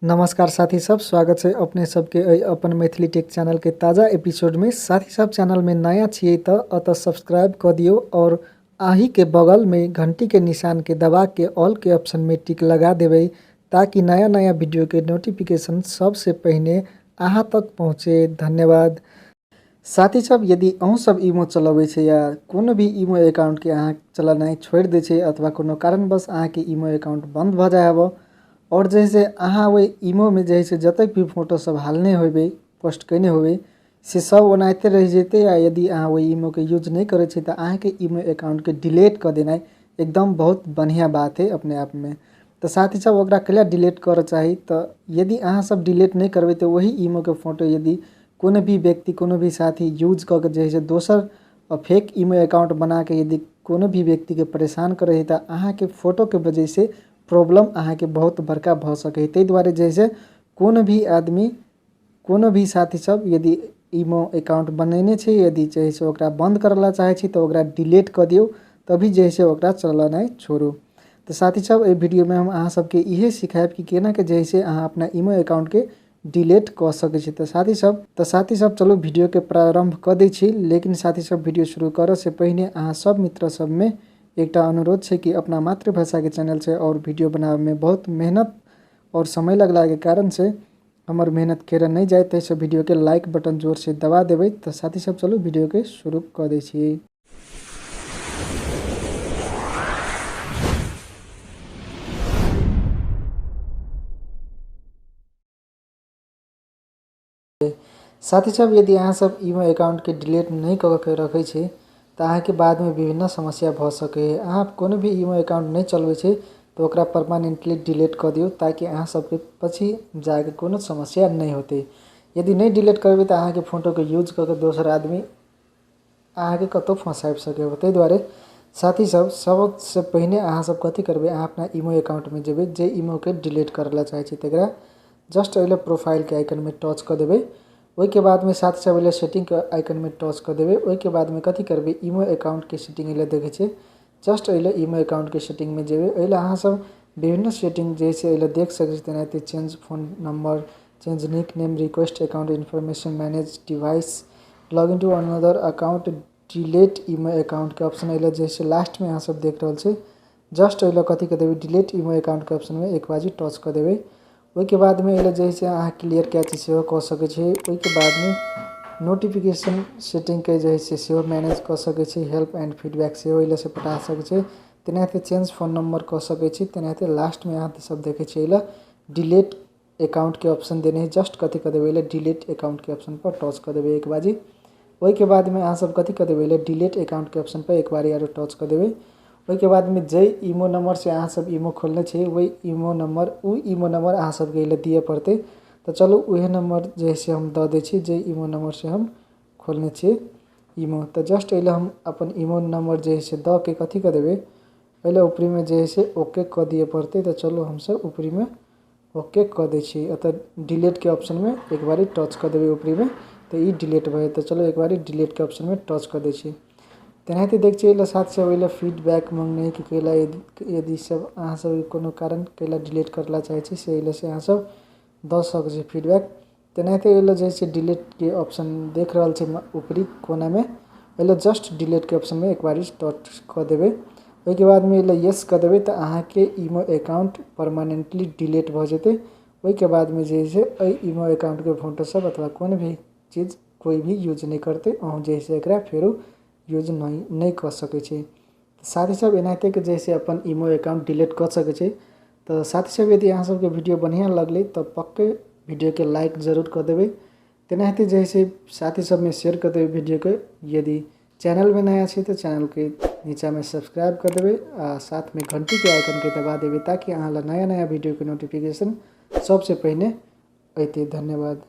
नमस्कार साथी सब, स्वागत है अपने सबके एहि अपन मैथिली टेक चैनल के ताज़ा एपिसोड में। साथी सब चैनल में नया छियै तो अतः सब्सक्राइब कर दियो और आही के बगल में घंटी के निशान के दबा के ऑल के ऑप्शन में टिक लगा देबै ताकि नया नया वीडियो के नोटिफिकेशन सबसे पहिने अहाँ तक पहुँचे। धन्यवाद। साथी सब, यदि अहूँ सब ईमो चलबै छै या कोनो भी ईमो अकाउंट के अहाँ चलेनाइ छोड़ि दै छै अथवा कोनो कारणवश अहाँके ईमो अकाउंट बंद भऽ जाइ हब और जे से अहाँ ओहि ईमोमे जे से जतेक भी फोटो सब हालने होबै, पोस्ट कयने होबै, से सब ओनाहिते रहि जेतै। आ यदि अहाँ ओहि ईमोके यूज नहि करै छी तऽ अहाँके ईमो अकाउंटके डिलीट कऽ देनाइ एकदम बहुत बढ़िआँ बात है अपने आपमे। तऽ साथी सब, ओकरा कैला डिलीट करऽ चाही? तऽ यदि अहाँ सब डिलीट नहि करबै तऽ ओही ईमोके फोटो यदि कोनो भी व्यक्ति, कोनो भी साथी यूज कऽ के जे है से दोसर फेक ईमो अकाउंट बना के यदि कोनो भी व्यक्तिके परेशान करै है तऽ अहाँके फोटोके वजहसँ प्रॉब्लम अहाँके बहुत बड़का भऽ सकै है। ताहि दुआरे जे है से कोनो भी आदमी, कोनो भी साथी सब यदि ईमो अकाउंट बनेने छै, यदि जे है से ओकरा बंद करऽ ला चाहै छी तऽ ओकरा डिलीट कऽ दियौ, तभी जे है से ओकरा चलेनाइ छोड़ू। तऽ साथी सब, एहि वीडियोमे हम अहाँ सबके इहे सिखायब कि केना के जे है से अहाँ अपना ईमो अकाउंटके डिलीट कऽ सकै छी। तऽ साथी सब चलू वीडियोके प्रारम्भ कऽ दै छी। लेकिन साथी सब, वीडियो शुरू करऽ से पहिने अहाँ सब मित्र सबमे एकटा अनुरोध छै कि अपना मातृभाषाके चैनल छै और वीडियो बनाबैमे बहुत मेहनत और समय लगलाके कारण से हमर मेहनत केरा नहि जाय, ताहिसँ वीडियोके लाइक बटन जोर से दबा देबै। तऽ साथी सब, चलू वीडियोके शुरू कऽ दै छी। साथी सब, यदि अहाँ सब ईमो अकाउंटके डिलीट नहि कऽ के रखै छी तऽ अहाँके बादमे विभिन्न समस्या भऽ सकै है। अहाँ कोनो भी ईमो अकाउंट नहि चलबै छी तऽ ओकरा परमानेंटली डिलीट कऽ दियौ ताकि अहाँ सबके पछि जाके कोनो समस्या नहि होतै। यदि नहि डिलीट करबै तऽ अहाँके फोटोके यूज कऽ के दोसर आदमी अहाँके कतहु फँसाबि सकै है। ताहि दुआरे साथी सब, सबसँ पहिने अहाँ सब कथी करबै? अहाँ अपना ईमो अकाउंटमे जेबै, जे ईमोके डिलीट करऽ ला चाहै छी तकरा जस्ट एहि लए प्रोफाइलके आइकनमे टच कऽ देबै। ओहिके बादमे साथी सब, एहि लए सेटिंगके आइकनमे टच कऽ देबै। ओहिके बादमे कथी करबै? ईमो अकाउंटके सेटिंग एहि लए देखै छियै। जस्ट एहि लए ईमो अकाउंटके सेटिंगमे जेबै। एहि लए अहाँ सब विभिन्न सेटिंग जे छै एहि लए देख सकै छी, तेनाहिते change phone number, change nick name, request account information, manage device, log in to another account, delete imo अकाउंटके option एहि लए जे छै लास्टमे अहाँ सब देख रहल छी। जस्ट एहि लए कथी कऽ देबै? डिलीट ईमो अकाउंटके ऑप्शनमे एक बाजी टच कऽ देबै। ओहिके बादमे एहि लए जे छै अहाँ क्लियर कैच सेहो कऽ सकै छी। ओहिके बादमे नोटिफिकेशन सेटिंगके जे है से सेहो मैनेज कऽ सकै छी। हेल्प एंड फीडबैक सेहो एहि लए से पठा सकै छी। तेनाहिते चेंज फोन नंबर कऽ सकै छी। तेनाहिते लास्टमे अहाँ सब देखै छियै एहि लए डिलीट अकाउंटके ऑप्शन देने है। जस्ट कथी कऽ देबै? एहि लए डिलीट अकाउंटके ऑप्शन पर टच कऽ देबै एक बाजी। ओहिके बादमे अहाँ सब कथी कऽ देबै? एहि लए डिलीट अकाउंटके ऑप्शन पर एक बारी आरो टच कऽ देबै। ओहिके बादमे जे ईमो नंबर से अहाँ सब ईमो खोलने छी, ओहि ईमो नंबर, ओ ईमो नंबर अहाँ सबके एहि लए दिअ पड़तै। तऽ चलू उएह नंबर जे है से हम दऽ दै छी, जे ईमो नंबर से हम खोलने छियै ईमो। तऽ जस्ट एहि लए हम अपन ईमो नंबर जे है से दऽ के कथी कऽ देबै? एहि लए ऊपरीमे जे है से ओके कऽ दिअ पड़तै। तऽ चलू हमसब ऊपरीमे ओके कऽ दै छी। एतऽ डिलीटके ऑप्शनमे एक बारी टच कऽ देबै ऊपरीमे तऽ ई डिलीट भऽ जेतै। चलू एक बारी डिलीटके ऑप्शनमे टच कऽ दै छी। तेनाहिते देख छियै एहि लए साथ सब एहि लए फीडबैक मङ्गने कि कैला यदि सब अहाँ सब कोनो कारण कैला डिलीट करऽ ला चाहै छी, से एहि लए से अहाँ सब दऽ सकै छी फीडबैक। तेनाहिते एहि लए जे छै डिलीटके ऑप्शन देख रहल छै ऊपरी कोनामे, एहि लए जस्ट डिलीटके ऑप्शनमे एक बारी टच कऽ देबै। ओहिके बादमे एहि लए यस कऽ देबै तऽ अहाँके ईमो अकाउंट परमानेंटली डिलीट भऽ जेतै। ओहिके बादमे जे है से एहि ईमो अकाउंटके फोटो सब अथवा कोनो भी चीज कोइ भी यूज नहि करतै। अहूँ जे है से एकरा फेरो यूज नहि कऽ सकै छी। साथी सब, एनाहिते के जे है से अपन ईमो अकाउंट डिलीट कऽ सकै छी। तऽ साथी सब, यदि अहाँ सबके वीडियो बढ़िआँ लगलै तऽ पक्के वीडियोके लाइक जरूर कऽ देबै। तेनाहिते जे है से साथी सबमे शेयर कऽ देबै वीडियोके। यदि चैनलमे नया छी तऽ चैनलके नीचाँमे सब्सक्राइब कऽ देबै आ साथमे घंटीके आइकनके दबा देबै ताकि अहाँ लग नया नया वीडियोके नोटिफिकेशन सबसँ पहिने अयतै। धन्यवाद।